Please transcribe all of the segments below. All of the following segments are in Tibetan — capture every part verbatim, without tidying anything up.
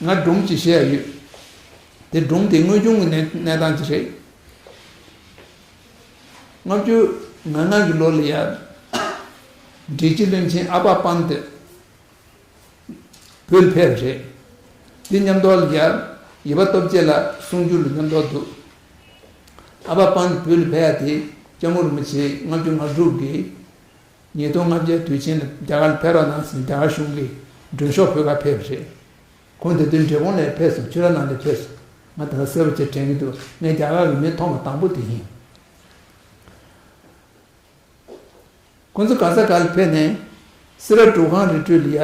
ང་སྒྲུང་ཅིག་བཤད་ཡ་ཡོད། དེ་སྒྲུང་དེ་དངོས་བྱུང་གི་གནས་གནས་སྟངས་ཅིག་རེད། ལྔ་བཅུ་ང་ལྔ་གི་ལོ་ལ་ཡ། འབྲས་སྤྱི་བློན་ཆེན་ཨ་ཕ་པཱན་དེ་བོད་ལ་ཕེབས་པ་རེད། དེ་མཉམ་དུ་ལ་ཡ། ཡེ་བ་སྟོབས་རྒྱལ་ལགས་གསུང་སྒྱུར་ལ་མཉམ་དུ་འདུག་ཨ་ཕ་པཱན་བོད་ལ་ཕེབས་ཡ་དེ་སྐྱབས་མགོན་རིན་པོ་ཆེ་ལྔ་བཅུ་ང་དྲུག་གི་ཉིས་སྟོང་ལྔ་བརྒྱ་དུས་ཆེན་ལ་རྒྱ་གར་ལ་ཕེབས་རོགས་གནང་ཟེར་ནས་རྒྱ་གར་གཞུང་གི་མགྲོན་ཤོག་ཕུལ་ག་ཕེབས་པ་རེད། ཁོང་དེ་དུས་འབྲས་སྤུངས་ལ་ཕེབས་སོང་། ཆོས་ར་ནང་ལ་ཕེབས་སོང་། ང་ད་ལྟ་གསལ་པོ་བྱས་དྲན་གྱི་འདུག་ངས་རྒྱ་གར་གྱི་མི་མཐོང་བ་དང་པོ་དེ་ཡིན། ཁོང་ཚོ་ག་ས་ག་ལ་ཕེབས་ནས། སེ་ར་འབྲུག་ཁང་རི་ཁྲོད་ལ་ཡ།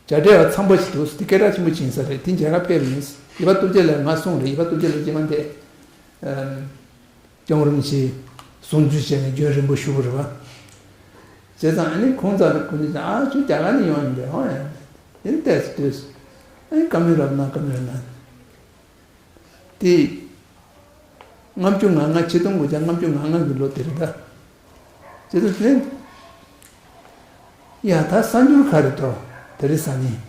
རྒྱ་འབྲེལ་བ་འཚམས་པོ་ཞིག་འདུག་དེ་སྐད་གྲགས་ཆེན་པོ་ཕྱིན་ས་རེད། དེ་མཇལ་ཁ་ཕེབས་པ་ཡིན། ཡེ་བ་སྟོབས་རྒྱལ་ལགས་ང་གསུངས་རེད། ཡེ་བ་སྟོབས་རྒྱལ་ལགས་རྗེས་མ་འདས། སྐྱབས་མགོན་རིན་པོ་ཆེ་གསུང་ཆོས་བྱས་ནས་རྒྱུན་རིང་པོ་བཞུགས་པ་རེད་པ། བྱས་ཙང་ཨ་ནི་ཁོང་རྩ་ལ་ཁོང་ཚོས་ཀྱང་ཨ་ཁྱོད་རྒྱ་གར་ནས་ཡོང་ཡིན་པས་ཧོ་ཡ། དེ་ནི་ལྟས་སུ་ལྟོས་སོང་། ཨ་ནི་བཀའ་མོལ་རབ་གནང་། བཀའ་མོལ་རབ་གནང་། དེ། ལྔ་བཅུ་ང་ལྔ། ཆིག་སྟོང་དགུ་བརྒྱ་ལྔ་བཅུ་ང་ལྔ་གི་ལོ་དེ་རེད་ད། དེ་ཚོ་དེ། ཡ་ད་གསར་འགྱུར་ག་རེ་འདུག་དེ་རིང་གཟའ་ཉིན།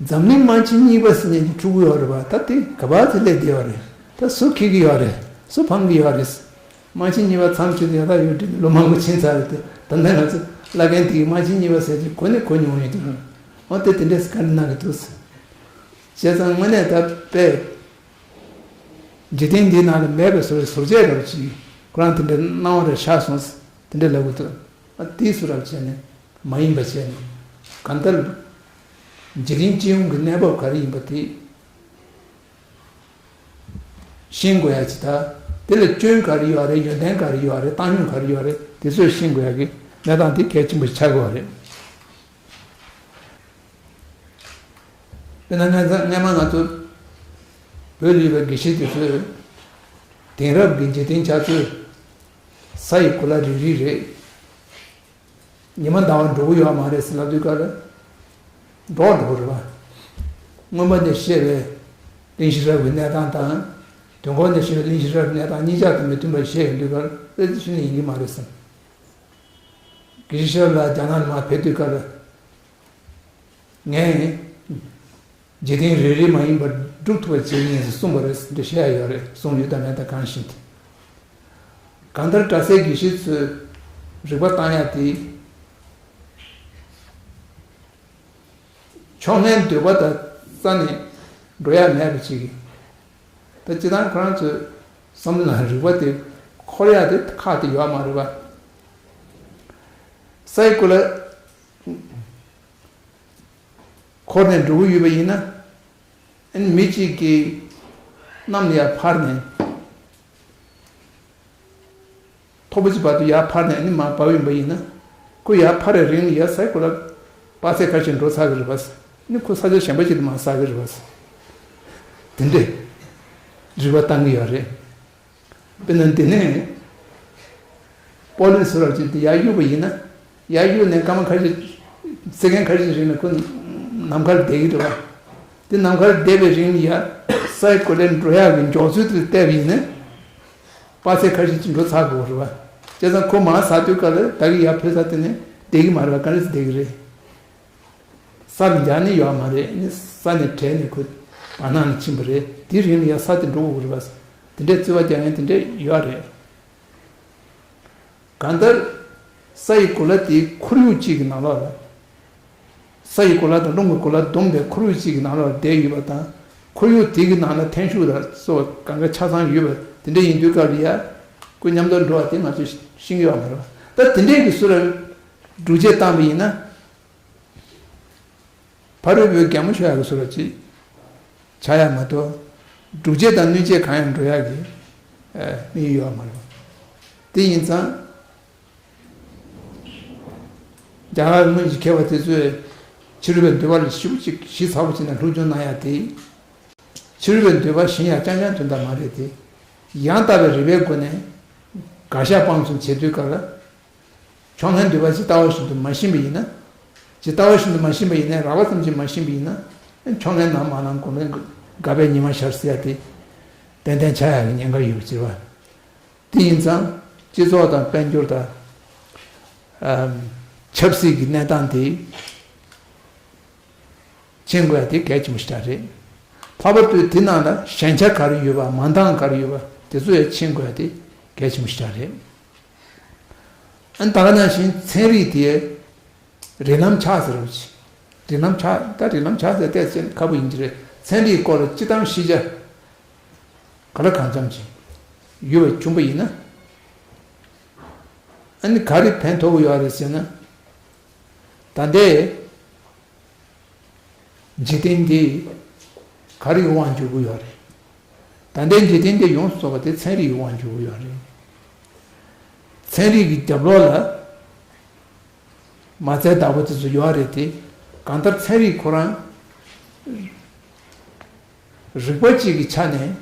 འཛམ་གླིང་དམག་ཆེན་གཉིས་པ་ཟེར་མཁན་ཅིག་འཁྲུག་གི་ཡོད་རེད་པ། ད་དེ་ག་པར་དེ་སླེབས་བསྡད་ཡོད་རེད། ད་སུ་འཁྱེར་གྱི་ཡོད་རེད། སུ་འཕང་གི་ཡོད་རེད། དམག་ཆེན་གཉིས་པ་མཚམས་ཆད་དུས་ཡ་ད་ཡོད་དྲན་ལོ་མང་པོ་ཕྱིན་ཚར་རེད་དེ། ད་ལྟ་ང་ཚོ་བླ་རྒན་དེ་གིས་དམག་ཆེན་གཉིས་པ་ཟེར་གྱི་གོ་ནས་གོ་མྱོང་ཡོད་དེ། འོ་དེ་དེ་འདྲས་ག་རེ་གནང་གི་འདུག་བྱས་ཙང་དངོས་གནས་ད་དཔེ། འཇིག་རྟེན་འདིའི་ནང་ལ་མེད་པའི་བཟོ་བཟོ་བྱས་འདྲ་པོ་ཅིག་ཁོ་རང་དེ་འདྲ་སྣང་བ་རེ་ཤར་སོང་། དེ་འདྲ་ལབ་དགོས་འདུག་ཨ་དེའི་བཟོ་འདྲ་པོ་བྱས་ནས་མ་ཡིན་པ་བྱས་ནས་གང་ལྟར་འཇིག་རྟེན་སྤྱི་ཡོངས་ཀྱི་གནས་བབ་ག་རེ་ཡིན་པ་དེ་ཤེས་དགོས་ཡ་ཅིག་ད་དེ་ལ་སྐྱོན་ག་རེ་ཡོད་རེད། ཡོན་ཏན་ག་རེ་ཡོད་རེད། བཏང་སྙོམས་ག་རེ་ཡོད་རེད། དེ་ཚོ་ཤེས་དགོས་ཡ་གི་གནས་སྟངས་དེ་གལ་ཆེན་པོ་ཆགས་དགོས་པ་རེད། དཔེར་ན་སྔ་ས་སྔ་མ་ང་ཚོ་བོད་ལ་ཡོད་པའི་དགེ་བཤེས་དེ་ཚོས་དེང་རབས་ཀྱི་འཇིག་རྟེན་ཆགས་ཚུལ་ས་ཡི་གོ་ལ་རིལ་རིལ་རེད། ཉི་མ་ཟླ་བ་འགྲོ་གི་ཡོད་མ་རེད་ཟེར་ལབ་དུས་སྐབས་ལ་འགྲོ་འགྲོ་གི་རེད་པ། སྔོན་མ་ནས་བཤད་པའི་གླིང་བཞི་རབ་ཀྱི་གནས་སྟངས་དང་། དུས་འཁོར་ནས་བཤད་པའི་གླིང་བཞི་རབ་ཀྱི་གནས་སྟངས་གཉིས་ཆར་དུ་མི་མཐུན་པ་བཤད་ཡོང་དུས་སྐབས་ལ་ཨེ་ཅི་ནས་ཡིན་གྱི་མ་རེད་བསམ། དགེ་བཤེས་ཤོ་ལགས་རྒྱ་ནག་ལ་མར་ཕེབས་དུས་སྐབས་ལ། ངས་འཇིག་རྟེན་རེ་རེ་མ་ཡིན་པར་སྒྲུབ་ཐུབ་པ་བྱེད་ངེས་སུ་གསུངས་པ་རེད་ཟེར་བཤད་ཡ་ཡོད་རེད། གསུངས་ཡོད་དམ་མེད་དམ་གང་ཤེས་ཏེ། གང་ལྟར་གྲྭ་སའི་དགེ་བཤེས་ཚོས་རིག་པ་བཏང་ཡ་དེ་ཕྱོགས་སྔའི་འདོད་པ་དང་རྩ་ནས་འགྲོ་ཡ་མེད་པ་ཅིག་ད་སྤྱིར་བཏང་ཁོ་རང་ཚོའི་བསམ་བློ་ལ་རིག་པ་དེ་འཁོར་ཡ་དེ་ཁག་དེ་ཡོད་མ་རེད་པ། སའི་གོ་ལ་འཁོར་ནས་འགྲོ་གི་ཡོད་པ་ཡིན་ན། ཨ་ནི་མི་གཅིག་གིས་གནམ་ལ་ཡར་འཕར་ནས། མཐོ་པོ་ཅིག་བར་དུ་ཡར་འཕར་ནས་ཨ་ནི་མར་བབས་ཡིན་པ་ཡིན་ན། ཁོ་ཡར་འཕར་བའི་རིང་ལ་ཡར་སའི་གོ་ལ་དཔག་ཚད་ཁ་ཤས་འགྲོ་ཚར་གི་རེད་པ། ཨ་ནི་ཁོ་ས་ཆ་གཞན་པ་ཅིག་ཏུ་མར་ཟག་གི་རེད་པ། དེ་འདྲས་རིག་པ་བཏང་གི་ཡོད་རེད། དཔེར་ན་འདི་ནས་པོ་ལིན་སུ་རབ་ཅིག་དེ་ཡར་གཡུག་པ་ཡིན་ན། ཡར་གཡུག་ནས་སྐར་མ་ཁ་ཤས། སེ་ཀན་ཁ་ཤས་རིང་ལ་ཁོ་ནམ་མཁར་བསྡད་ཀྱི་རེད་པ། དེ་ནམ་མཁར་བསྡད་པའི་རིང་ལ་ཡར་སའི་གོ་ལའི་འགྲོ་ཡག་གི་མགྱོགས་ཚད་དེ་བལྟས་པ་ཡིན་ན། དཔག་ཚད་ཁ་ཤས་ཅིག་འགྲོ་ཚར་དགོས་རེད་པ། བྱས་ཙང་ཁོ་མར་ཟག་དུས་སྐབས་ལ་ད་གི་ཡར་འཕུར་ས་དེ་ནས་བསྡད་ཀྱི་མ་རེད་པ། ག་འདྲ་སེ་བསྡད་ཀྱི་རེད། ས་ལ་འགྱེལ་ནི་ཡོད་མ་རེད། ནི་ས་ནས་བྲལ་ནས་ཁོ་བར་སྣང་ལ་ཕྱིན་པ་རེད། དེའི་རིང་ལ་ཡང་ས་དེ་འགྲོ་དགོས་རེད་པ། དེ་འདྲའི་རྩོད་པ་རྒྱག་མཁན་དེ་འདྲ་ཡོད་རེད། གང་ལྟར། ས་ཡི་གོ་ལ་དེའི་ཁོར་ཡུག་གཅིག་གི་ནང་ལོགས་ལ། ས་ཡི་གོ་ལ་དང་རླུང་གི་གོ་ལ་བསྡོམས་པའི་ཁོར་ཡུག་གཅིག་གི་ནང་ལོགས་ལ་བསྡད་ཡོད་པ་དང་། ཁོར་ཡུག་དེ་གི་ནང་ལ་ཐན་ཤུགས་ལ་སོགས་གང་ག་ཆ་ཚང་ཡོད་པ་དེ་འདྲ་ཡིན་དུས་སྐབས་ལ་ཡ། ཁོ་མཉམ་དུ་འགྲོ་བ་དེ་ང་ཚོས་ཤེས་ཀྱི་ཡོད་མ་རེད་པ། ད་དེ་འདྲའི་གི་སུ་ར་སྒྲུབ་བྱེད་བཏང་བ་ཡིན་ན། ཕ་རོལ་པོའི་རྒྱལ་མོ་ཤོར་ཡག་གི་བཟོ་འདྲ་ཅིག་ཆགས་ཡག་མ་གཏོགས། སྒྲུབ་བྱེད་དང་གནོད་བྱེད་གང་ཡང་འགྲོ་ཡག་གི་དམིགས་ཡུལ་ཡོད་མ་རེད། དེ་ཡིན་ཙང་། རྒྱ་གར་དངོས་ཀྱི་མཁས་པ་དེ་ཚོས་ཕྱི་རོལ་པའི་འདོད་པ་ལ་ཞིབ་ཅིག་ཞིབ་ཚགས་པོ་བྱས་ནས་སློབ་སྦྱོང་གནང་ཡག་དེ། ཕྱི་རོལ་པའི་འདོད་པ་གཞན་ཡང་རྐྱང་རྐྱང་དོན་དག་མ་རེད་དེ། ཡང་དག་པའི་རིགས་པའི་སྒོ་ནས་དགག་བཞག་སྤང་གསུམ་བྱེད་དུས་སྐབས་ལ། ཕྱོགས་སྔའི་འདོད་པ་ཇི་ལྟ་བ་བཞིན་དུ་མ་ཤེས་པ་ཡིན་ན། ཇི་ལྟ་བ་བཞིན་དུ་མ་ཤེས་པ་ཡིན་ན། རགས་པ་ཙམ་ཞིག་མ་ཤེས་པ་ཡིན་ན། ཕྱོགས་སྔའི་ནང་མ་ལངས་གོང་མའི་འགག་པའི་ཉི་མ་ཤར་ཟེར་ཡ་དེ། ཏན་ཏན་ཆགས་ཡག་གི་ཉེན་ཁ་ཡོད་པ་ཟེར་བ། དེ་ཡིན་ཙང་སྤྱི་ཚོགས་དང་དཔལ་འབྱོར་དང་། ཨམ། ཆབ་སྲིད་ཀྱི་གནས་སྟངས་དེ། མཁྱེན་དགོས་ཡ་དེ་གལ་ཆེན་པོ་ཞིག་རེད། ལྷག་པར་དུ་དེ་ནང་ལ་ཞན་ཆ་ག་རེ་ཡོད་པ། མ་འདང་ག་རེ་ཡོད་པ་དེ་ཚོ་ཡང་མཁྱེན་དགོས་ཡ་དེ་གལ་ཆེན་པོ་ཞིག་རེད། ཨ་ནི་ད་ག་ནང་བཞིན་ཚན་རིག་དེ་རིགས་ལམ་ཆགས་ཟེར་བ་ཅིག་རིགས་ལམ་ཆགས། ད་རིགས་ལམ་ཆགས་ཟེར་ཏོག་ཙམ་ཁག་པོ་ཡིན་གྱི་རེད། ཚན་རིག་སྐོར་ལ་སྤྱིར་བཏང་ཤེས་བྱ་ག་ལ་གང་འཚམ་ཅིག་ཡོད་པ་བྱུང་པ་ཡིན་ན། ཨ་ནི་ག་རེ་ཕན་ཐོགས་ཀྱི་ཡོད་རེད་ཟེར་ན། ད་ལྟའི་འཇིག་རྟེན་འདི་ག་རེ་དབང་བསྒྱུར་གྱི་ཡོད་རེད། ད་ལྟའི་འཇིག་རྟེན་འདི་ཡོངས་སུ་རྫོགས་པ་དེ་ཚན་རིག་གིས་དབང་བསྒྱུར་གྱི་ཡོད་རེད། ཚན་རིག་གི་རྒྱབ་ལོགས་ལ་མ་རྩའི་བདག་པོ་དེ་ཚོ་ཡོད་རེད་དེ། གང་ལྟར་ཚན་རིག་ཁོ་རང་རིག་པ་གཅིག་གི་ཆ་ནས།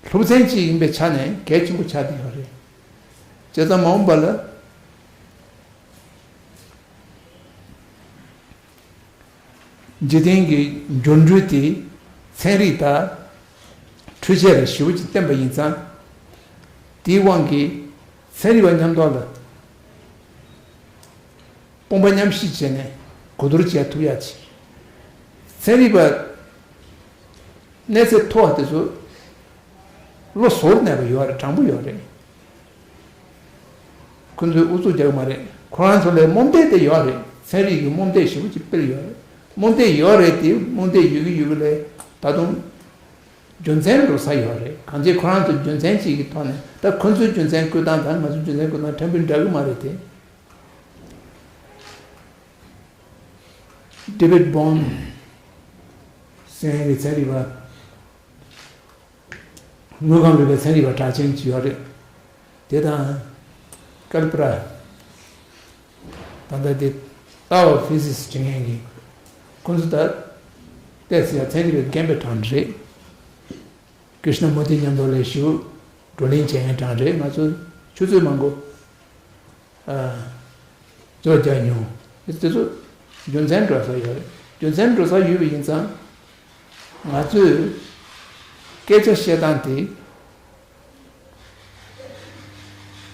སློབ་ཚན་གཅིག་ཡིན་པའི་ཆ་ནས་གལ་ཆེན་པོ་ཆགས་བསྡད་ཡོད་རེད། བྱས་ཙང་མ་འོངས་པ་ལ་འཇིག་རྟེན་གྱི་འགྱུར་འགྲོས་དེ་ཚན་རིག་དང་འཕྲུལ་ཆས་ལ་ཞེ་པོ་ཅིག་བརྟེན་པ་ཡིན་ཙང་། དེའི་དབང་གིས་ཚན་རིག་པ་མཉམ་དུ་ལ། དཔུང་པ་མཉམ་གཤིབ་བྱས་ནས་གོ་བསྡུར་བྱེད་ཐུབ་ཡ་ཅིག་ཚན་རིག་པ་གནས་ཚད་མཐོ་བ་དེ་ཚོ་བློ་གཟུ་བོར་གནས་པ་ཡོད་རེད། དྲང་པོ་ཡོད་རེད། ཁོ་ཚོས་ཨུ་ཚུགས་རྒྱག་གི་མ་རེད། ཁོ་རང་ཚོ་ལ་རྨོངས་དད་དེ་ཡོད་རེད། ཚན་རིག་གི་རྨོངས་དད་ཞེ་པོ་ཅིག་སྤེལ་ཡོད་རེད། རྨོངས་དད་ཡོད་རེད་དེ། རྨོངས་དད་ཡོད་གི་ཡོད་གི་ལས་ད་དུང་རྒྱུ་མཚན་འགྲོ་ས་ཡོད་རེད། གང་ཅི་ཁོ་རང་ཚོ་རྒྱུ་མཚན་གཅིག་གི་ཐོག་ནས། ད་ཁོ་ཚོའི་རྒྱུ་མཚན་བཀོད་སྟངས་དང་ང་ཚོའི་རྒྱུ་མཚན་བཀོད་སྟངས་ཕྲན་བུ་འདྲ་གི་མ་རེད་དེ། ཌེ་བིད་བོན་ཟེར་མཁན་གྱི་ཚན་རིག་པ། དངོས་ཁམས་རིག་པའི་ཚན་རིག་པ་གྲགས་ཅན་ཅིག་ཡོད་རེད། དེ་དང་ཀལ་པ་ར། ད་ལྟ་དེ་ཏཱ་ཝོ་ཕི་ཟིག་སི་བྲིས་མཁན་གྱི། ཁོང་ཚོ་ད་ཏོག་ཙམ་ཡ་ཚན་རིག་པའི་རྒན་པའི་གྲས་རེད། ཀྲིཤ་ན་མུར་ཏི་མཉམ་དུ་ལས་ཞུ་བགྲོ་གླེང་བྱེད་མཁན་གྲས་རེད། ང་ཚོ་ཆུ་ཚོད་མང་པོ་ཨ་ཚོགས་རྒྱག་མྱོང་། དེ་ཚོ་རྒྱུ་མཚན་འགྲོ་ས་ཡོད་རེད། རྒྱུ་མཚན་འགྲོ་ས་ཡོད་པ་ཡིན་ཙང་། ང་ཚོས་སྐད་ཆ་བཤད་སྟངས་དེ།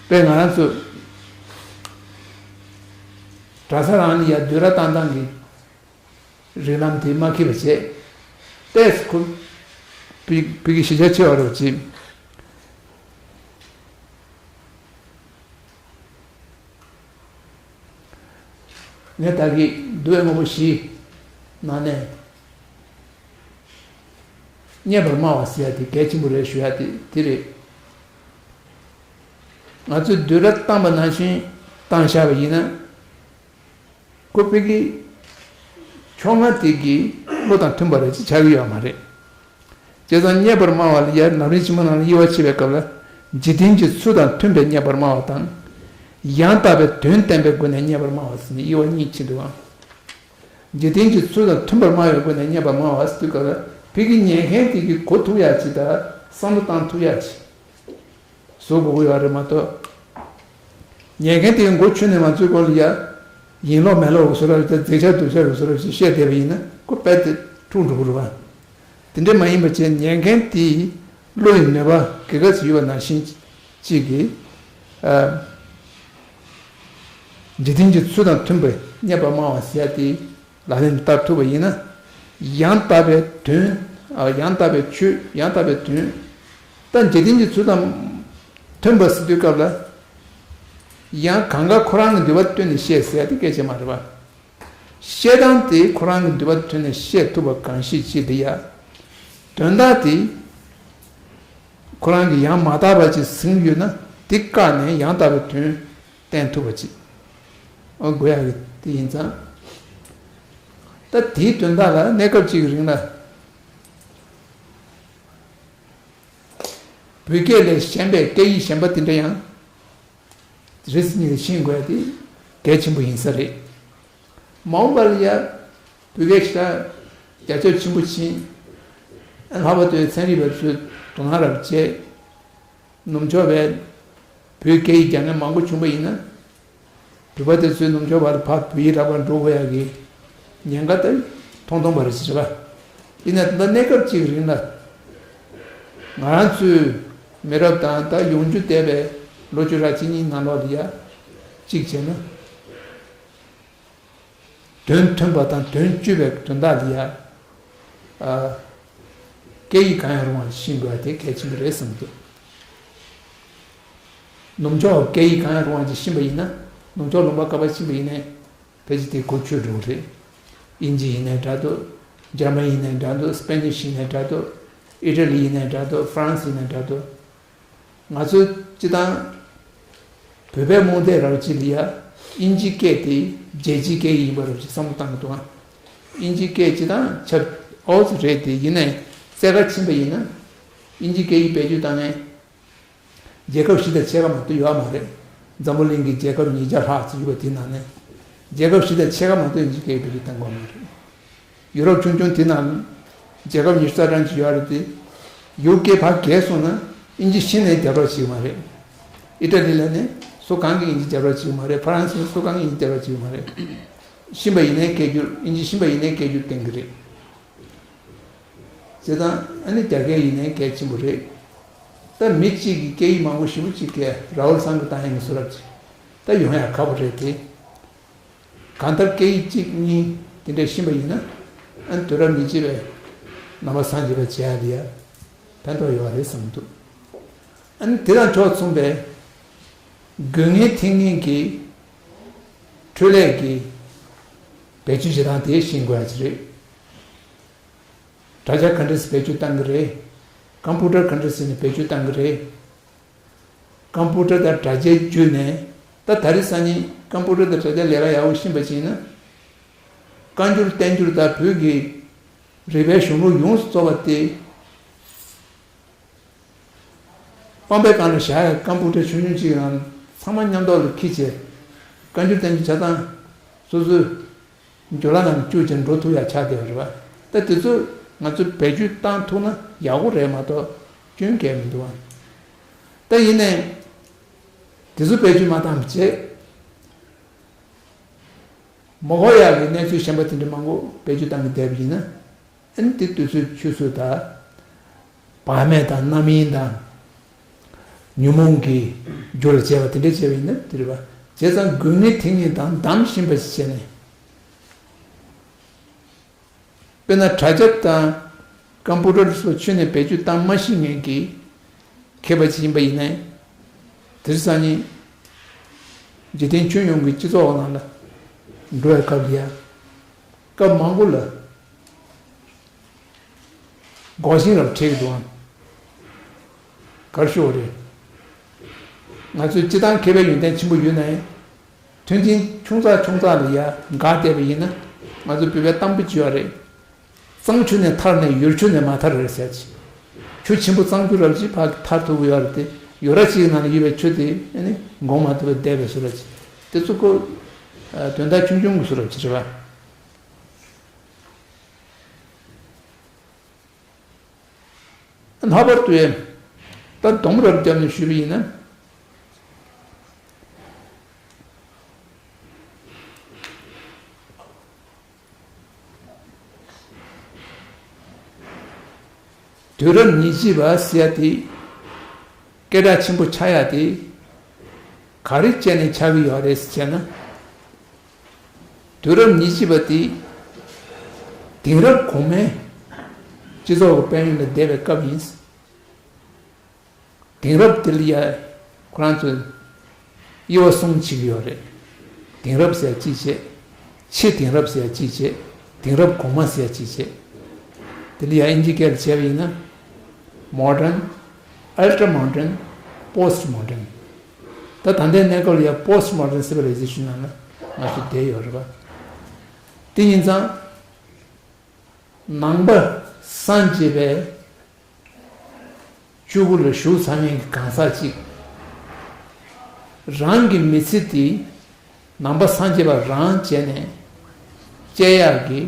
དཔེ་ང་རང་ཚོ་གྲྭ་ས་རང་ནས་ཡར་བསྡུས་གྲྭ་བཏང་སྟངས་ཀྱི་རིགས་ལམ་དེ་མ་འཁྱེར་བ་བྱས། ཏོག་ཙམ་ཁོ་བོད་བོད་ཀྱི་གཞིས་ཆགས་ཆེ་བ་རུ་བྱས། ངས་ད་གིན་འདུལ་བའི་དངོས་པོ་བཞིའི་ནང་ནས་རྙེད་པར་སྨྲ་བ་ཟེར་ཡ་དེ་གལ་ཆེན་པོ་རེད་ཞུ་ཡ་དེ་དེ་རེད། ང་ཚོས་བསྡུས་གྲྭ་བཏང་པ་ནང་བཞིན་བཏང་བཞག་པ་ཡིན་ན། ཁོ་བོད་ཀྱི་ཕྱོགས་སྔ་དེ་གི་བློ་དང་མཐུན་པ་རེད་ཅེས་བྱ་གི་ཡོད་མ་རེད། བྱས་ཙང་རྙེད་པར་སྨྲ་བ་ལ་ཡར་ལམ་རིམ་ཆེན་མོ་ནང་ལ་དབྱེ་བ་ཕྱེ་བའི་སྐབས་ལ། འཇིག་རྟེན་གྱི་ཚུལ་དང་མཐུན་པའི་རྙེད་པར་སྨྲ་བ་དང་། ཡང་དག་པའི་དོན་བསྟན་པའི་སྒོ་ནས་རྙེད་པར་སྨྲ་བ་ཟེར་ནས་དབྱེ་བ་གཉིས་ཕྱེ་འདུག་ཨང་། འཇིག་རྟེན་གྱི་ཚུལ་དང་མཐུན་པར་སྨྲ་བའི་སྒོ་ནས་རྙེད་པར་སྨྲ་བ་ཟེར་དུས་སྐབས་ལ། བོད་ཀྱི་ཉན་མཁན་དེ་གིས་གོ་ཐུབ་ཡ་ཅིག་དང་བསམ་བློ་བཏང་ཐུབ་ཡ་ཅིག་བཟོ་དགོས་ཀྱི་ཡོད་རེད་མ་གཏོགས། ཉན་མཁན་དེའི་མགོ་ཆུ་ནས་མ་འཚོས་སྐོར་ལ་ཡ། ཡིན་ལོག་མིན་ལོག་གི་བཟོ་འདྲ་རེད། རྫིག་ཆ་སྡུག་ཆ་གི་བཟོ་འདྲ་ཞིག་བཤད་བསྡད་པ་ཡིན་ན་ཁོ་རྦད་དེ་འཁྲུག་འགྲོ་གི་རེད་བ། དེ་འདྲ་མ་ཡིན་པ་བྱས། ཉན་མཁན་དེའི་བློ་ཡི་ནུས་པ་ག་ག་ཚོད་ཡོད་པ་ནང་བཞིན་གཅིག་གིས། ཨ། འཇིག་རྟེན་གྱི་ཚུལ་དང་མཐུན་པའི་རྙེད་པར་སྨྲ་བ་ཟེར་ཡ་དེ། ལག་ལེན་དུ་བསྟར་ཐུབ་པ་ཡིན་ན། ཡང་དག་པའི་དོན། ཨ། ཡང་དག་པའི་ཆོས། ཡང་དག་པའི་དོན། ད་འཇིག་རྟེན་གྱི་ཚུལ་དང་མཐུན་པ་ཟེར་དུས་སྐབས་ལ། ཡང་གང་ག་ཁོ་རང་གི་འདོད་པ་བཏོན་ནས་བཤད་ཟེར་ཡ་དེ་སྐད་ཆ་མ་རེད་པ། བཤད་སྟངས་དེ་ཁོ་རང་གི་འདོད་པ་བཏོན་ནས་བཤད་ཐུབ་པ་གང་ཞིག་ཅིག་དེ་ཡ། དོན་དག་དེ་ཁོ་རང་གིས་ཡང་མ་དག་པ་ཅིག་ཟིན་ཡོད་ན། དེ་བཀག་ནས་ཡང་དག་པའི་དོན་བསྟན་ཐུབ་པ་ཅིག་ཨོ། དགོས་ཡག་གི་དེ་ཡིན་ཙང་། ད་དེའི་དོན་དག་ལ་གནས་སྐབས་གཅིག་གི་རིང་ལ། བོད་སྐད་ལས་གཞན་པའི་སྐད་ཡིག་གཞན་པ་དེ་འདྲ་ཡང་རེ་ཟུང་གཉིས་ལ་ཤེས་དགོས་ཡ་དེ་གལ་ཆེན་པོ་ཡིན་ས་རེད། མ་འོངས་པ་ལ་ཡ་བོད་སྐད་ཞེ་དྲག་རྒྱ་ཁྱབ་ཆེན་པོ་ཕྱིན། ལྷག་པར་དུ་ཚན་རིག་པ་ཚོས་དོ་སྣང་རབ་བྱས། ནུབ་ཕྱོགས་པའི་བོད་སྐད་ཡིག་རྒྱག་མཁན་མང་པོ་བྱུང་པ་ཡིན་ན། བོད་པ་དེ་ཚོས་ནུབ་ཕྱོགས་པ་ལ་ཕར་བོད་ཡིག་རག་པར་འགྲོ་དགོས་ཡག་གི་ཉེན་ཁ་དེ་མཐོང་མཐོང་པ་རེད་ཟེར་བ། ཡིན་ན་ད་གནས་སྐབས་གཅིག་རིང་ལ་ང་རང་ཚོའི་མི་རབས་དང་ད་ཡོང་རྒྱུ་བསྡད་པའི་ལོ་བཅུ་ཕྲག་གཅིག་གཉིས་ནང་ལོགས་ལ་ཡ་གཅིག་བྱས་ན། དོན་མཐུན་པ་དང་དོན་སྤྱོད་པའི་དོན་དག་ལ་ཡ། ཨ། སྐད་ཡིག་གང་ཡང་རུང་བ་ཤེས་དགོས་པ་དེ་གལ་ཆེན་པོ་རེད་བསམ་གྱི་འདུག་ནུབ་ཕྱོགས་སྐད་ཡིག་གང་ཡང་རུང་བ་ཅིག་ཤེས་པ་ཡིན་ན། ནུབ་ཕྱོགས་ལུང་པ་ག་པར་ཕྱིན་པ་ཡིན་ནའི་ཕལ་ཆེར་དེ་གོ་ཆོད་འགྲོ་གི་རེད། དབྱིན་ཇི་ཡིན་ནའི་འདྲ་འདུག་འཇར་མན་ཡིན་ནའི་འདྲ་འདུག་སྤེ་ནིཤ་ཡིན་ནའི་འདྲ་འདུག་ཨི་ཊ་ལི་ཡིན་ནའི་འདྲ་འདུག་ཧྥ་རན་སི་ཡིན་ནའི་འདྲ་འདུག་ང་ཚོ་སྤྱི་བཏང་བོད་པའི་རྨོངས་དད་རབ་ཅིག་ལ་ཡ། དབྱིན་ཇི་སྐད་དེ་རྒྱལ་སྤྱིའི་སྐད་ཡིག་ཡིན་པ་རབ་ཅིག་བསམ་བློ་བཏང་གི་འདུག་ཨ། དབྱིན་ཇི་སྐད་སྤྱི་བཏང་ཁྱབ་ཨོ་ཙི་རེད་དེ། ཡིན་ནའི་རྩེ་ག་ཕྱིན་པ་ཡིན་ན། དབྱིན་ཇི་སྐད་ཡིག་བེད་སྤྱོད་བཏང་མཁན་རྒྱལ་ཁབ་བཞི་དང་ཕྱེད་ཀ་མ་གཏོགས་ཡོད་མ་རེད། འཛམ་བུ་གླིང་གི་རྒྱལ་ཁབ་ཉིས་བརྒྱ་ལྷག་ཙམ་ཡོད་པ་དེ་ནང་ནས། རྒྱལ་ཁབ་བཞི་དང་ཕྱེད་ཀ་མ་གཏོགས་དབྱིན་ཇི་སྐད་ཡིག་བེད་སྤྱོད་བཏང་གི་ཡོད་མ་རེད། ཡུ་རོབ་ཆུང་ཆུང་དེ་ནང་རྒྱལ་ཁབ་ཉི་ཤུ་རྩ་གྲངས་ཅིག་ཡོད་རེད་དེ། ཡུ་ཀེ་ཕར་བརྒལ་སོང་ན་དབྱིན་ཇི་ཤེས་ནའི་རྒྱབ་རོགས་བྱེད་ཀྱི་མ་རེད། ཨི་ཊ་ལི་ལ་ནི་སུ་གང་གིས་དབྱིན་ཇི་རྒྱབ་རོགས་བྱེད་ཀྱི་མ་རེད། ཧྥ་རན་སི་ནི་སུ་གང་གིས་དབྱིན་ཇི་རྒྱབ་རོགས་བྱེད་ཀྱི་མ་རེད། ཤེས་པ་ཡིན་ནའི་སྐད་སྒྱུར། དབྱིན་ཇི་ཤེས་པ་ཡིན་ནའི་སྐད་སྒྱུར་བསྟན་གྱི་རེད། བྱས་ཙང་ཨ་ནི་རྒྱ་སྐད་ཡིན་ནའི་གལ་ཆེན་པོ་རེད། ད་མི་གཅིག་གིས་སྐད་ཡིག་མང་པོ་ཞེ་པོ་ཅིག་བརྒལ། ར་ཧུལ་སང་གིས་བཏང་ཡག་གི་བཟོ་འདྲ་ཅིག་ད་ཡོང་ཡག་ཁག་པོ་རེད་དེ། གང་ལྟར་སྐད་ཡིག་གཅིག་གཉིས་དེ་འདྲ་ཤེས་པ་ཡིན་ན། ཨ་ནི་དུས་རབས་ཉེར་གཅིག་པའི་ནང་པ་སངས་རྒྱས་པ་བྱེད་ཡག་ལ་ཡ་ཕན་ཐོགས་ཡོད་རེད་བསམ་འདུག་ཨ་ནི་དེ་དང་ཕྱོགས་མཚུངས་པའི་དགོས་ངེས་ཐེག་ངེས་ཀྱི་འཕྲོས་ལས་ཀྱི་བེད་སྤྱོད་བྱེད་སྟངས་དེ་ཤེས་དགོས་ཡག་ཅིག་རེད། དྲ་རྒྱ་ག་འདྲས་སེ་བེད་སྤྱོད་བཏང་གི་རེད། ཀམ་པུ་ཊར་ག་འདྲས་སེ་ནས་བེད་སྤྱོད་བཏང་གི་རེད། ཀམ་པུ་ཊར་དང་དྲ་རྒྱའི་བརྒྱུད་ནས། ད་ད་རེས་སང་ཉིན་ཀམ་པུ་ཊར་དང་དྲ་རྒྱ་ལས་ཀ་ཡག་པོ་ཤེས་པ་ཅིག་ཡིན་ན། བཀའ་འགྱུར་བསྟན་འགྱུར་དང་བོད་ཀྱི་རིག་པའི་གཞུང་ལུགས་ཡོངས་སུ་རྫོགས་པ་དེ། པང་པའི་སྒང་ལ་བཞག་ཡག་ཀམ་པུ་ཊར་ཆུང་ཆུང་གཅིག་གི་ནང་ཚང་མ་མཉམ་ཐོག་ལ་འཁྱེར་བྱས། བཀའ་འགྱུར་བསྟན་འགྱུར་ཆ་ཚང་སོ་སོའི་འཇོ་ལ་ནང་བཅུག་བྱས་འགྲོ་ཐུབ་ཡག་ཆགས་བསྡད་པ་རེད་པ། ད་དེ་ཚོ་ང་ཚོས་བེད་སྤྱོད་བཏང་ཐུབ་ན་ཡག་པོ་རེད་མ་གཏོགས་སྐྱོན་གང་ཡང་མི་འདུག་ཨ། ད་ཡིན་ནའི་དེ་ཚོ་བེད་སྤྱོད་མ་བཏང་བ་བྱས། མ་གོ་ཡག་གི་གནས་ཚུལ་གཞན་པ་དེ་འདྲ་མང་པོ་བེད་སྤྱོད་བཏང་གི་བསྡད་པ་ཡིན་ན། ཨ་ནི་དེ་དུས་ཚོད་ཆུད་ཟོས་དང་། བག་མེད་དང་རྣམ་གཡེང་དང་། ཉོན་མོངས་ཀྱི་རྒྱུ་ལ་བྱས་པ་དེ་འདྲ་བྱས་པ་ཡིན་ན་དེ་རེད་པ། བྱས་ཙང་དགོས་ངེས་ཐེག་ངེས་དང་གདམ་ཤེས་པ་ཞིག་བྱས་ནས། དཔེར་ན་དྲ་རྒྱ་དང་ཀམ་པུ་ཊར་སོགས་ཁྱོན་ནས་བེད་སྤྱོད་བཏང་མ་ཤེས་མཁན་གྱི་མཁས་པ་ཅིག་ཡིན་པ་ཡིན་ནའི། དེང་སང་ཉིན་འཇིག་རྟེན་ཁྱོན་ཡོངས་ཀྱི་སྤྱི་ཚོགས་ནང་ལ་འགྲོ་བའི་སྐབས་ལ་ཡ། སྐབས་མང་པོ་ལ་འགོག་རྐྱེན་རབ་འཕྲད་ཀྱི་འདུག་ཨང་། ག་རེ་ཞུ་དགོས་རེད། ང་ཚོས་སྤྱིར་བཏང་མཁས་པའི་ཡོན་ཏན་ཆེན་པོ་ཡོད་ན་ཡང་། མཐུན་རྐྱེན་ཆུང་ཙག་ཆུང་ཙག་ལ་ཡ་འགག་བསྡད་པ་ཡིན་ན། ང་ཚོ་བོད་པའི་གཏམ་དཔེ་ཅིག་ཡོད་རེད། གཙང་ཆུ་ནས་ཐར་ནས་ཡུར་ཆུ་ནས་མ་ཐར་རེད་ཟེར་ཅིག་ཆུ་ཆེན་པོ་གཙང་ཆུ་རབ་ཅིག་ཕར་ཐར་ཐུབ་ཀྱི་ཡོད་རེད་དེ། ཡུར་ར་ཅིག་ནང་ལ་ཡོད་པའི་ཆུ་དེ་ཨ་ནི་འགོག་མ་ཐུབ་པར་བསྡད་པའི་བཟོ་འདྲ་ཅིག་དེ་ཚོ་ཁོ། ཨ། དོན་དག་ཆུང་ཆུང་གི་བཟོ་འདྲ་ཅིག་རེད་པ། ལྷག་པར་དུ་ཡང་། ད་སྡོམ་རབ་བརྒྱབ་ནས་ཞུས་པ་ཡིན་ན། དུས་རབས་ཉེར་གཅིག་པ་ཟེར་ཡ་དེ། སྐད་གྲགས་ཆེན་པོ་ཆགས་ཡ་དེ། ག་རེ་བྱས་ནས་ཆགས་ཀྱི་ཡོད་རེད་ཟེར་ན། དུས་རབས་ཉེར་གཅིག་པ་དེ་དེང་རབས་གོང་མའི་སྤྱི་ཚོགས་ཀྱི་དཔལ་ཡོན་ལ་བསྡད་པའི་སྐབས་ཡིན། དེང་རབས་དེ་ལ་ཡ་ཁོ་རང་ཚོས་དབྱེ་བ་གསུམ་ཕྱེ་གི་ཡོད་རེད། དེང་རབས་ཟེར་གཅིག་བྱས། ཕྱི་དེང་རབས་ཟེར་གཅིག་བྱས། དེང་རབས་གོང་མ་ཟེར་གཅིག་བྱས། དེ་ལ་ཡ་དབྱིན་ཇིའི་སྐད་ལ་བྱས་པ་ཡིན་ན། Modern, Ultra Modern, Post Modern། ད་ད་ལྟའི་གནས་སྐབས་ལ་ཡ་Post Modern civilization ནང་ལ་ང་ཚོ་བསྡད་ཡོད་རེད་པ། དེ་ཡིན་ཙང་། ནང་པ་སངས་རྒྱས་པའི་སྤྱོད་སྒོ་ལ་ཞུགས་ཚར་མཁན་གྱི་གང་ཟག་ཅིག་རང་གི་མི་ཚེ་དེ་ནང་པ་སངས་རྒྱས་པ་རང་བྱས་ནས་སྐྱེལ་ཡག་གི་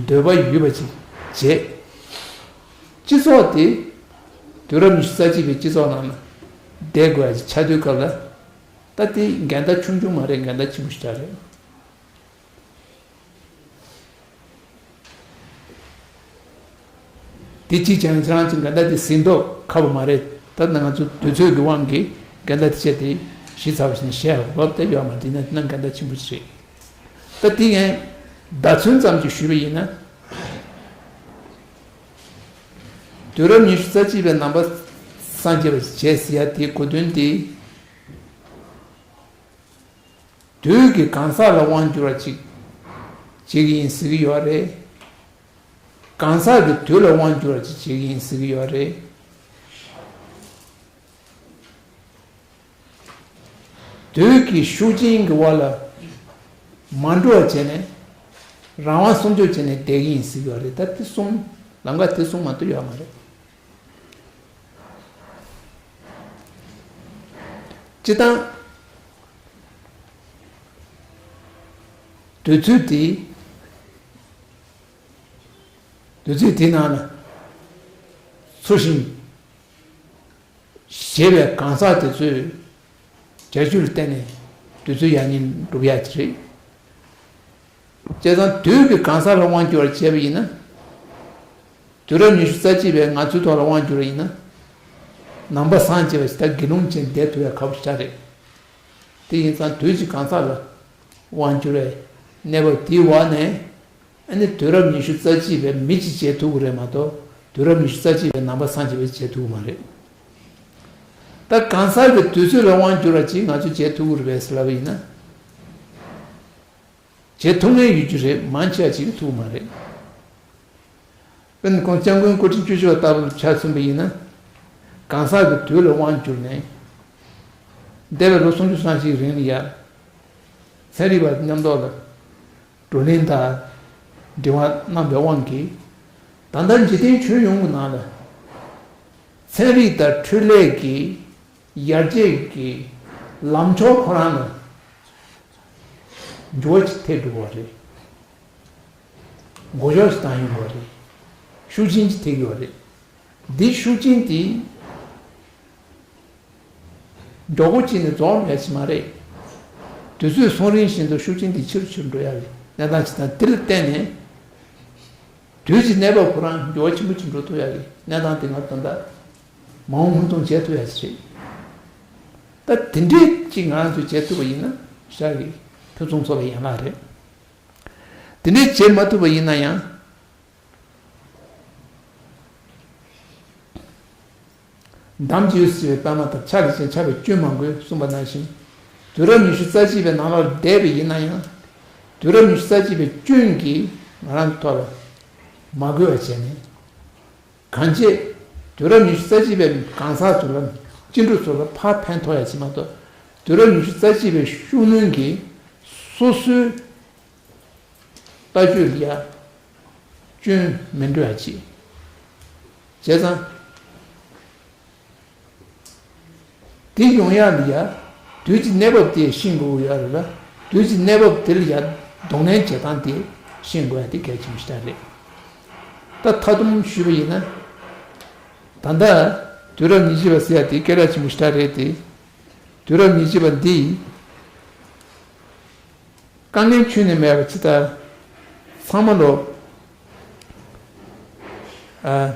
འདོད་པ་ཡོད་པ་ཅིག་བྱས། སྤྱི་ཚོགས་དེ་དུས་རབས་ཉི་ཤུ་རྩ་གཅིག་པའི་སྤྱི་ཚོགས་ནང་ལ་བསྡད་དགོས་ཡ་ཅིག་ཆགས་དུས་སྐབས་ལ། ད་དེ་འགལ་ཟླ་ཆུང་ཆུང་མ་རེད། འགལ་ཟླ་ཆེན་པོ་ཞིག་ཆགས་རེད། དེ་གཅིག་ཀྱང་ཁྱེད་རང་ཚོས་འགལ་ཟླ་དེ་ཟིན་མདོག་ཁ་པོ་མ་རེད། ད་ང་ཚོ་དུས་ཚོད་ཀྱི་དབང་གིས་འགལ་ཟླ་དེ་བྱས་ཏེ་གཞི་ཚ་བ་ཞིག་ནས་བཤད་འོས་དེ་ཡོད་མ་རེད། དེ་ན་དེ་ན་འགལ་ཟླ་ཆེན་པོ་ཞིག་རེད། ད་དེ་ཡང་ བརྡ་མཚོན་ཙམ་ཅིག་ཞུས་པ་ཡིན་ན། དུས་རབས་ཉི་ཤུ་རྩ་གཅིག་པའི་ནང་པ་སངས་རྒྱས་པ་ཞིག་བྱས་ཟེར་ཡ་དེའི་གོ་དོན་དེ། དུས་ཀྱི་གང་ཟག་ལ་དབང་བསྒྱུར་བ་ཅིག་བྱེད་ཀྱི་ཡིན་ཟེར་གྱི་ཡོད་རེད། གང་ཟག་གི་དུས་ལ་དབང་བསྒྱུར་བ་ཅིག་བྱེད་ཀྱི་ཡིན་ཟེར་གྱི་ཡོད་རེད། དུས་ཀྱི་ཤུགས་རྐྱེན་གྱི་དབང་ལ་མ་འགྲོ་བ་བྱས་ནས། རང་དབང་སྲུང་སྐྱོབ་བྱས་ནས་བསྡད་ཀྱི་ཡིན་ཟེར་གྱི་ཡོད་རེད། ད་དེ་གསུམ། ལམ་ཁ་དེ་གསུམ་མ་གཏོགས་ཡོད་མ་རེད། སྤྱིར་བཏང་། དུས་ཚོད་དེ། དུས་ཚོད་དེའི་ནང་ལ་ཚུལ་བཞིན་བཞེས་པའི་གང་ཟག་དེ་ཚོས་བྱ་སྤྱོད་ལ་བརྟེན་ནས་དུས་ཚོད་ཡང་སྙིང་འགྲུབ་ཡག་ཅིག་རེད། བྱས་ཙང་དུས་ཀྱི་གང་ཟག་ལ་དབང་བསྒྱུར་བར་བྱས་པ་ཡིན་ན། དུས་རབས་ཉི་ཤུ་རྩ་གཅིག་པའི་ང་ཚོའི་ཐོག་ལ་དབང་བསྒྱུར་བ་ཡིན་ན། ནང་པ་སངས་རྒྱས་པ་ཞིག་ད་དགེ་སློང་ཅན་བསྡད་ཐུབ་ཡ་ཁག་པོ་ཞེ་དྲག་རེད། དེ་ཡིན་ཙང་དུས་ཀྱི་གང་ཟག་ལ་དབང་བསྒྱུར་བའི་གནས་བབ་དེའི་འོག་ནས། ཨ་ནི་དུས་རབས་ཉི་ཤུ་རྩ་གཅིག་པའི་མི་གཅིག་བྱེད་ཐུབ་ཀྱི་རེད་མ་གཏོགས། དུས་རབས་ཉི་ཤུ་རྩ་གཅིག་པའི་ནང་པ་སངས་རྒྱས་པས་བྱེད་ཐུབ་ཀྱི་མ་རེད། ད་གང་ཟག་གི་དུས་ཚོད་ལ་དབང་བསྒྱུར་བ་ཅིག་ང་ཚོས་བྱེད་ཐུབ་ཀྱི་རེད་པས་ཟེར་ལབ་པ་ཡིན་ན། བྱེད་ཐུབ་མཁན་ཡོད་རྒྱུ་རེད། མང་ཆེ་བ་ཅིག་གིས་ཐུབ་ཀྱི་མ་རེད། དཔེར་ན་ཁོང་སྐྱབས་མགོན་སྐུ་ཕྲེང་བཅུ་བཞི་པ་ལྟ་བུ་ཆ་མཚོན་པ་ཡིན་ན། གང་ཟག་གི་དུས་ལ་དབང་བསྒྱུར་ནས། འདས་པའི་ལོ་སུམ་ཅུ་སོ་གཅིག་རིང་ལ་ཡ། ཚན་རིག་པ་མཉམ་ཐོག་ལ་བགྲོ་གླེང་དང་འབྲེལ་བ་གནང་བའི་དབང་གིས། ད་ལྟ་འཇིག་རྟེན་ཁྱོན་ཡོངས་ཀྱི་ནང་ལ་ཚན་རིག་དང་འཕྲུལ་ལས་ཀྱི་ཡར་རྒྱས་ཀྱི་ལམ་ཕྱོགས་ཁོ་རང་ལ་འགྱུར་བ་ཅིག་ཐེབས་འགྲོ་བ་རེད། མགོ་གཞུག་ཅིག་བཏང་ཡོང་བ་རེད། ཤུགས་རྐྱེན་ཅིག་ཐེབས་ཡོད་རེད། འདི་ཤུགས་རྐྱེན་དེ་མགྱོགས་པོ་ཅིག་ནས་རྫོགས་ཡ་ཅིག་མ་རེད། དུས་ཚོད་སོང་རིང་བཞིན་དུ་ཤུགས་རྐྱེན་དེ་ཆེ་རུ་ཆེ་རུ་འགྲོ་ཡ་རེད། གནས་སྟངས་ཅིག་དང་། དེ་ལ་བརྟེན་ནས་དུས་ཀྱི་གནས་བབ་ཁོ་རང་འགྱུར་བ་ཆེན་པོ་ཅིག་འགྲོ་ཐུབ་ཡ་རེད། གནས་སྟངས་དེ་ང་ཚོ་ད་ལྟ་མ་འོངས་སྔོན་མཐོང་བྱེད་ཐུབ་ཡ་ཅིག་རེད། ད་དེ་འདྲས་ཅིག་ང་རང་ཚོས་བྱེད་ཐུབ་པ་ཡིན་ན་ཤར་གྱི་ཕུན་སུམ་ཚོགས་པའི་ཡན་ལག་རེད། དེ་འདྲས་བྱེད་མ་ཐུབ་པ་ཡིན་ན་ཡང་། འདམ་གྱི་ཡུལ་ཟེར་བའི་པདྨ་ལྟར། ཕྱག་ལས་ཅན་ཕྱག་པའི་སྐྱོན་མང་པོས་གསུངས་པ་ནང་བཞིན། དུས་རབས་ཉི་ཤུ་རྩ་གཅིག་པའི་ནང་ལོགས་བསྡད་པ་ཡིན་ན་ཡང་། དུས་རབས་ཉི་ཤུ་རྩ་གཅིག་པའི་སྐྱོན་གྱིས་ང་རང་ཚོའི་ཐོག་ལ་མ་གོས་པ་བྱས་ནས། གང་བྱེད། དུས་རབས་ཉི་ཤུ་རྩ་གཅིག་པའི་གང་ཟག་ཚོ་ལ། སྐྱེ་འགྲོ་ཚོ་ལ་ཕར་ཕན་ཐོགས་ཡ་ཅིག་མ་གཏོགས། དུས་རབས་ཉི་ཤུ་རྩ་གཅིག་པའི་ཤུགས་སྣོན་གྱིས་སོ་སོའི་ལྟ་སྤྱོད་ལ་ཡ་སྐྱོན་མི་འགྲོ་ཡ་ཅིག་བྱས་ཙང་། དེ་ཡོང་ཡ་ལ་ཡ། དུས་ཀྱི་གནས་བབ་དེ་ཤེས་དགོས་ཀྱི་ཡོད་རེད་ལ། དུས་ཀྱི་གནས་བབ་དེ་ལ་ཡ་གདོང་ལེན་བྱེད་སྟངས་དེ་ཤེས་དགོས་ཡ་དེ་གལ་ཆེན་པོ་ཞེ་དྲག་རེད། ད་མཐའ་སྡོམ་ཞུས་པ་ཡིན་ན། ད་ལྟ་དུས་རབས་ཉེར་གཅིག་པ་ཟེར་ཡ་དེ་སྐད་གྲགས་ཆེན་པོ་ཞེ་དྲག་རེད་དེ། དུས་རབས་ཉེར་གཅིག་པ་འདི་དཀའ་ངལ་ཁྱོན་ནས་མེད་པ་ཇི་ལྟར་ཚང་མ་ལོ། ཨ།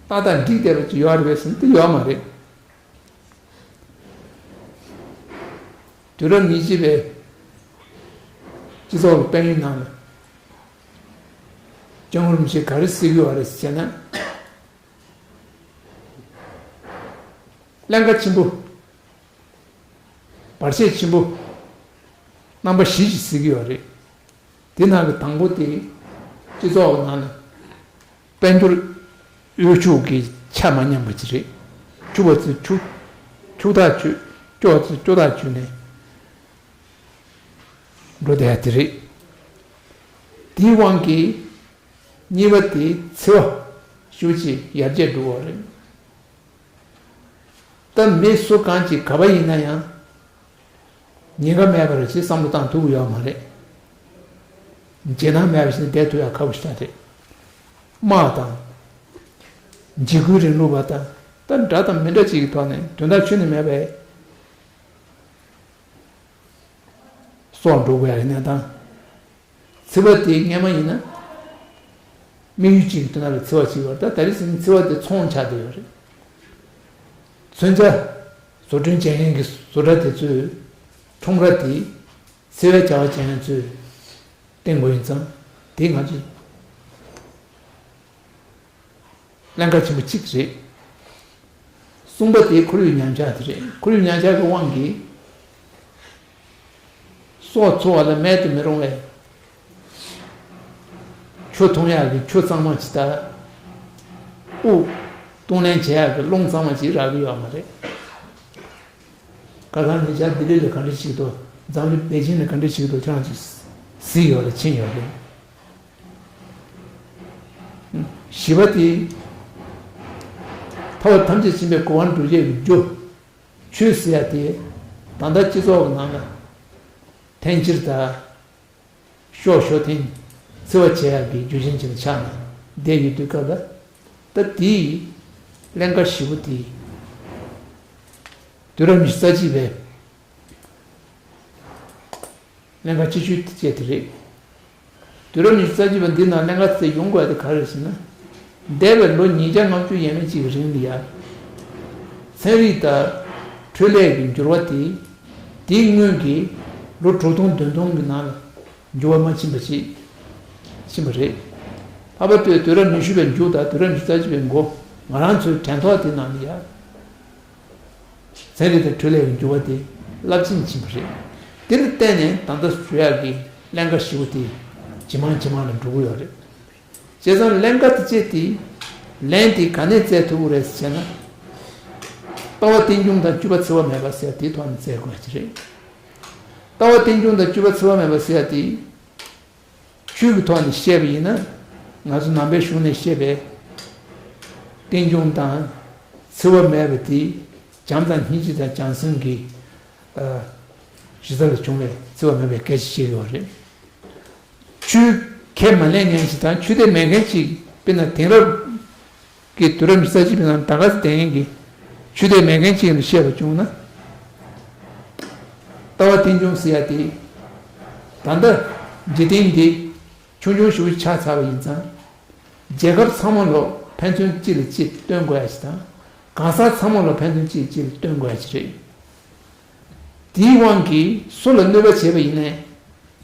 ཏག་ཏག་འགྲིག་བསྡད་པ་ཅིག་ཡོད་རེད་པས་ཟེར་ན་དེ་ཡོད་མ་རེད། དུས་རབས་ཉེར་གཅིག་པའི་སྤྱི་ཚོགས་ཀྱི་དཔལ་ཡོན་ནང་ལ་སྐྱབས་མགོན་རིན་པོ་ཆེས་ག་རེ་ཟེར་གྱི་ཡོད་རེད་ཟེར་ན། ཀླན་ཀ་ཆེན་པོ། བར་ཆད་ཆེན་པོ་རྣམ་པ་བཞི་ཞིག་ཟེར་གྱི་ཡོད་རེད། དེ་ནང་གི་དང་པོ་དེ་སྤྱི་ཚོགས་ནང་ལ་དཔལ་འབྱོར་དབུལ་ཕྱུག་གི་ཆ་མ་མཉམ་པ་ཅིག་རེད། ཕྱུག་པ་ཚོས་ཕྱུག་ཕྱུག་ཐག་ཆོད། སྐྱོ་བ་ཚོས་སྐྱོ་ཐག་ཆོད་ནས་འགྲོ་བསྡད་ཡ་དེ་རེད། དེའི་དབང་གིས། གཉིས་པ་དེ་འཚེ་བ་ཤུགས་ཆེ་ཡར་རྒྱས་འགྲོ་བ་རེད། ད་མི་སུ་གང་ཅིག་ག་པར་ཡིན་ན་ཡང་ཉེན་ཁ་མེད་པ་རེད་ཅེས་བསམ་བློ་བཏང་ཐུབ་ཀྱི་ཡོད་མ་རེད། འཇིགས་སྣང་མེད་པ་ཞིག་ནས་བསྡད་ཐུབ་ཡ་ཁག་པོ་ཞིག་རེད། དམག་དང་། འཇིགས་སྐུལ་རིང་ལུགས་པ་དང་། ད་འདྲ་དང་མི་འདྲ་ཅིག་གི་ཐོག་ནས་དོན་དག་ཁྱོན་ནས་མེད་པའི་སྲོག་འགྲོ་དགོས་ཡ་གི་གནས་སྟངས། འཚེ་བ་དེ་སྔས་མ་ཡིན་ན། དམིགས་ཡུལ་གཅིག་གི་དོན་དག་ལ་འཚེ་བ་བྱེད་པར། ད་ད་རེས་ཟིན་འཚེ་བ་དེ་ཚོང་ཆགས་བསྡད་ཡོད་རེད། མཚོན་ཆ་བཟོ་སྐྲུན་བྱེད་མཁན་གྱི་བཟོ་གྲྭ་དེ་ཚོས་ཁྲོམ་ར་དེ་འཚེ་བའི་བྱ་བ་བྱེད་མཁན་ཚོས་ བསྟེན་དགོས་ཡིན་ཙང་། དེ་ང་ཚོས་ཀླན་ཀ་ཆེན་པོ་གཅིག་རེད། གསུམ་པ་དེ་ཁོར་ཡུག་ཉམས་ཆག་དེ་རེད། ཁོར་ཡུག་ཉམས་ཆག་གི་དབང་གིས། སྲོག་འཚོ་བ་ལ་མེད་དུ་མི་རུང་བའི་ཆུ་འཐུང་ཡག་གི་ཆུ་གཙང་མ་ཅིག་དང་། དབུགས་གཏོང་ལེན་བྱེད་ཡག་གི་རླུང་གཙང་མ་ཅིག་རག་གི་ཡོད་མ་རེད། ཁ་སང་ཉེ་ཆར་ལྡི་ལི་ལ་ག་འདྲ་ཞིག་འདུག་འཛམ་གླིང་པེ་ཅིན་ལ་ག་འདྲ་ཞིག་འདུག་ཁྱེད་རང་ཚོས་གཟིགས་ཡོད་རེད། མཁྱེན་ཡོད་རེད། བཞི་པ་དེ། ཐར་པ་ཐམས་ཅད་མཁྱེན་པའི་གོ་འཕང་སྒྲུབ་བྱེད་ཀྱི་རྒྱུ། ཆོས་ཟེར་ཡ་དེ། ད་ལྟ་སྤྱི་ཚོགས་ཀྱི་ནང་ལ་འཐེན་འཁྱེར་དང་། ཤོ་ཤོ་འཐེན། འཚེ་བ་བྱེད་ཡག་གི་རྒྱུ་རྐྱེན་ཅིག་ལ་ཆགས་ནས་བསྡད་ཡོད་དུས་སྐབས་ལ། ད་དེའི་ཀླན་ཀ་བཞི་པོ་དེ། དུས་རབས་ཉི་ཤུ་རྩ་གཅིག་པའི་ཀླན་ཀ་སྤྱི་ཆོས་དེ་བཅས་དེ་རེད། དུས་རབས་ཉི་ཤུ་རྩ་གཅིག་པ་འདི་ནང་ཀླན་ཀ་དེ་ཡོང་དགོས་དེ་ག་རེ་རེད་ཟེར་ན། འདས་པའི་ལོ་ཉིས་བརྒྱ་ལྔ་བཅུ་ཡས་མས་ཅིག་གི་རིང་ལ་ཡ། ཚན་རིག་དང་འཕྲུལ་ལས་ཀྱི་འགྱུར་བ་དེ། དེའི་སྔོན་གྱི་ལོ་དྲུག་སྟོང་བདུན་སྟོང་གི་ནང་ལ་འགྱུར་བ་མ་ཕྱིན་པ་ཞིག་ཕྱིན་པ་རེད། ལྷག་པར་དུ་དུས་རབས་ཉི་ཤུ་པའི་མཇུག་དང་དུས་རབས་ཉི་ཤུ་རྩ་གཅིག་པའི་མགོ་ང་རང་ཚོའི་དྲན་ཐོག་དེ་ནང་ལ་ཡ། ཚན་རིག་དང་འཕྲུལ་ལས་ཀྱི་འགྱུར་བ་དེ་རླབས་ཆེན་ཕྱིན་པ་རེད། དེ་ལ་བརྟེན་ནས་ད་ལྟ་བཟོ་ཡག་གི་ཀླན་ཀ་ཞེ་པོ་དེ་ཇེ་མང་ཇེ་མང་ལ་འགྲོ་གི་ཡོད་རེད། བྱས་ཙང་ཀླན་ཀ་དེ་བཅས་དེ་ལན་དེ་ག་ནས་བཙལ་ཐུབ་ཀྱི་རེད་ཟེར་ན། ལྟ་བ་རྟེན་འབྱུང་དང་སྤྱོད་པ་འཚེ་བ་མེད་པ་ཟེར་དེའི་ཐོག་ནས་བཙལ་དགོས་ཀྱི་རེད། ལྟ་བ་རྟེན་འབྱུང་དང་སྤྱོད་པ་འཚེ་བ་མེད་པ་ཟེར་དེ། ཆོས་ཀྱི་ཐོག་ནས་བཤད་པ་ཡིན་ན། ང་ཚོ་ནང་པའི་གཞུང་ནས་བཤད་པའི་རྟེན་འབྱུང་དང་འཚེ་བ་མེད་པ་དེ་བྱམས་དང་སྙིང་རྗེ་དང་བྱམས་སེམས་ཀྱི་ཨ་གཞི་རྩ་ལ་བྱུང་བའི་འཚེ་བ་མེད་པའི་སྐད་ཆ་བཤད་ཡོད་རེད། ཆོས་ཁས་མ་ལེན་མཁན་ཞིག་དང་ཆོས་དད་མེད་མཁན་ཞིག་དཔེར་ན་དེང་རབས་ཀྱི་དུས་རབས་ཉི་ཤུ་རྩ་གཅིག་པའི་ནང་ད་ག་ཚོད་དེ་ཡིན་གྱི་ཆོས་དད་མེད་མཁན་གཅིག་ལ་བཤད་པ་བྱུང་ན། ལྟ་བ་རྟེན་འབྱུང་ཟེར་ཡ་དེ། ད་ལྟ་འཇིག་རྟེན་འདི་ཆུང་ཆུང་ཞིག་ཆགས་ཚར་བ་ཡིན་ཙང་། རྒྱལ་ཁབ་ཚང་མ་ལོ་ཕན་ཚུན་གཅིག་ལ་གཅིག་སྟོན་དགོས་ཡ་ཞིག་དང་། གང་ཟག་ཚང་མ་ལོ་ཕན་ཚུན་གཅིག་གཅིག་ལ་སྟོན་དགོས་ཡ་ཞིག་རེད། དེའི་དབང་གིས་སུ་ལ་གནོད་པ་བྱས་པ་ཡིན་ནའི།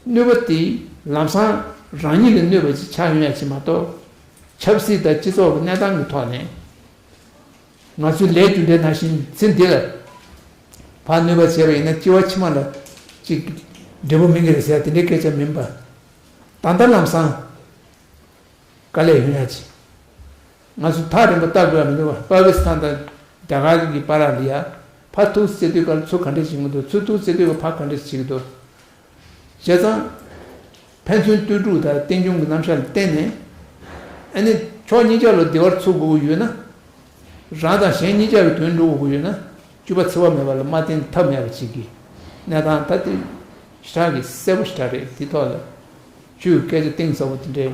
གནོད་པ་དེ་ལམ་སང་རང་ཉིད་ལ་གནོད་པ་ཅིག་ཆགས་ཡོང་ཡ་ཅིག་མ་གཏོགས། ཆབ་སྲིད་དང་སྤྱི་ཚོགས་ཀྱི་གནས་སྟངས་ཀྱི་ཐོག་ནས། ང་ཚོའི་ལས་རྒྱུ་འབྲས་ནང་བཞིན་ཚེ་འདི་ལ་ཕར་གནོད་པ་བྱས་པ་ཡིན་ན་སྐྱེ་བ་ཕྱི་མ་ལ་ཅིག་འབྲས་བུ་སྨིན་གྱི་རེད་ཟེར་དེ་འདྲའི་སྐད་ཆ་མིན་པ། ད་ལྟ་ལམ་སང་དཀའ་ལས་ཡོང་ཡ་ཅིག་ང་ཚོ་ཐག་རིང་པོ་ལྟ་དགོས་ཡ་མི་འདུག་བ། པ་ཀི་སི་ཐན་དང་རྒྱ་གར་གྱི་བར་ལ་ཡ། ཕར་ཐུག་བརྩེ་དུས་སྐབས་ཚུར་ག་འདྲས་བྱེད་ཀྱི་འདུག་ཚུར་ཐུག་བརྩེ་དུས་སྐབས་ཕར་ག་འདྲས་བྱེད་ཀྱི་འདུག་བྱས་ཙང་། ཕན་ཚུན་ལྟོས་གྲུབ་དང་རྟེན་འབྱུང་གི་རྣམ་གཞག་ལ་བརྟེན་ནས། ཨ་ནི་ཕྱོགས་གཉིས་ཆ་ལ་བདེ་བར་འཚོ་དགོས་ཀྱི་ཡོད་ན། རང་དང་གཞན་གཉིས་ཆ་གི་དོན་འགྲོ་དགོས་ཀྱི་ཡོད་ན། སྤྱོད་པ་འཚེ་བ་མེད་པ་ལ་མ་བརྟེན་ཐབས་མེད་པ་ཅིག་གི་གནས་སྟངས་ད་དེ་ཞེ་དྲག་གི་གསལ་པོ་ཞེ་དྲག་རེད། དེ་ཐོག་ལ་ཆོས་ཀྱི་སྐད་ཆ་གཏིང་ཟབ་པོ་དེ་འདྲའི་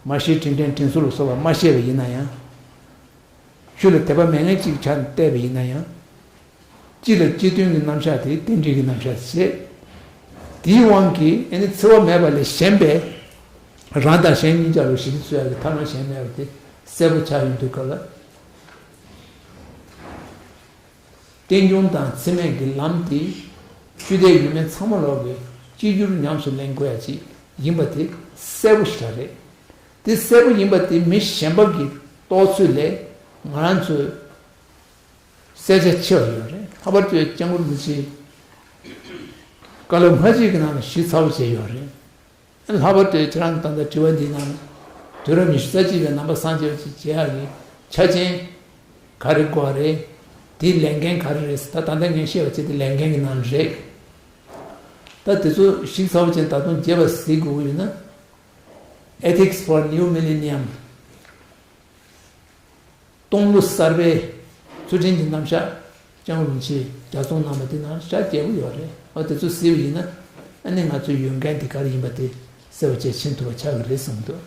མ་བཤད། དྲིན་དྲན་དྲིན་གཟོ་ལ་སོགས་པ་མ་བཤད་པ་ཡིན་ན་ཡང་། ཆོས་ལ་དད་པ་མེད་མཁན་ཅིག་ཆ་ནས་བལྟས་པ་ཡིན་ན་ཡང་། གཅིག་ལ་གཅིག་མཐུན་གྱི་རྣམ་གཞག་དེ་རྟེན་འབྲེལ་གྱི་རྣམ་གཞག་བྱེད། དེའི་དབང་གིས་ཨ་ནི་འཚེ་བ་མེད་པ་ལས་གཞན་པའི་རང་དང་གཞན་གཉིས་ཆ་ལ་ཞི་བདེ་འཚོལ་ཡག་གི་ཐབས་ལམ་གཞན་མེད་པ་དེ་གསལ་པོ་ཆགས་ཡོང་དུས་སྐབས་ལ། རྟེན་འབྱུང་དང་འཚེ་མེད་ཀྱི་ལམ་དེ་ཆོས་དད་ཡུལ་མི་ཚང་མ་ལོག་གི་གཅིག་གྱུར་ཉམས་སུ་ལེན་དགོས་ཡ་ཅིག་ཡིན་པ་དེ་གསལ་པོ་ཞིག་རེད། དེ་གསལ་པོ་ཡིན་པ་དེ་མི་གཞན་པ་གི་རྟོགས་ཚུལ་ལས་ང་རང་ཚོས་གསལ་ཆ་ཆེ་བ་ཡོད་རེད། ལྷག་པར་དུ་སྐྱབས་མགོན་རིན་པོ་ཆེས་བཀའ་སློབ་སྔ་ཕྱི་གི་ནང་ལ་ཞིབ་ཚགས་པོ་བྱས་ཡོད་རེད། ལྷག་པར་དུ་ཁྱེད་རང་གི་ད་ལྟ་དྲི་བ་འདིའི་ནང་དུས་རབས་ཉི་ཤུ་རྩ་གཅིག་པའི་ནང་པ་སངས་རྒྱས་པ་ཅིག་བྱེད་ཡག་གི་ཆ་རྐྱེན་ག་རེ་དགོས་རེད། དེའི་ལས་འགན་ག་རེ་རེད། ད་ད་ལྟ་ངས་བཤད་པ་བྱས་ཏེ་ལས་འགན་གྱི་ནང་རེད། ད་དེ་ཚོ་ཞིབ་ཚགས་པོ་བྱས་ད་དུང་རྒྱས་པ་གཟིགས་དགོས་ཀྱི་ཡོད་ན། Ethics for New Millennium། སྟོང་ལོ་གསར་པའི་ཚུལ་ཁྲིམས་ཀྱི་རྣམ་གཞག་སྐྱབས་མགོན་རིན་པོ་ཆེས་རྒྱ་མཚོ་གནང་བ་དེ་ནང་ཞེ་དྲག་རྒྱས་པོ་ཡོད་རེད། འོ་དེ་ཚོ་གཟིགས་པ་ཡིན་ན་ཨ་ནི་ང་ཚོའི་ཡོད་མཁན་དེ་ག་རེ་ཡིན་པ་དེ་གསལ་པོ་བྱས་ཕྱིན་ཐུབ་པ་ཆགས་ཀྱི་རེད་བསམ་གྱི་འདུག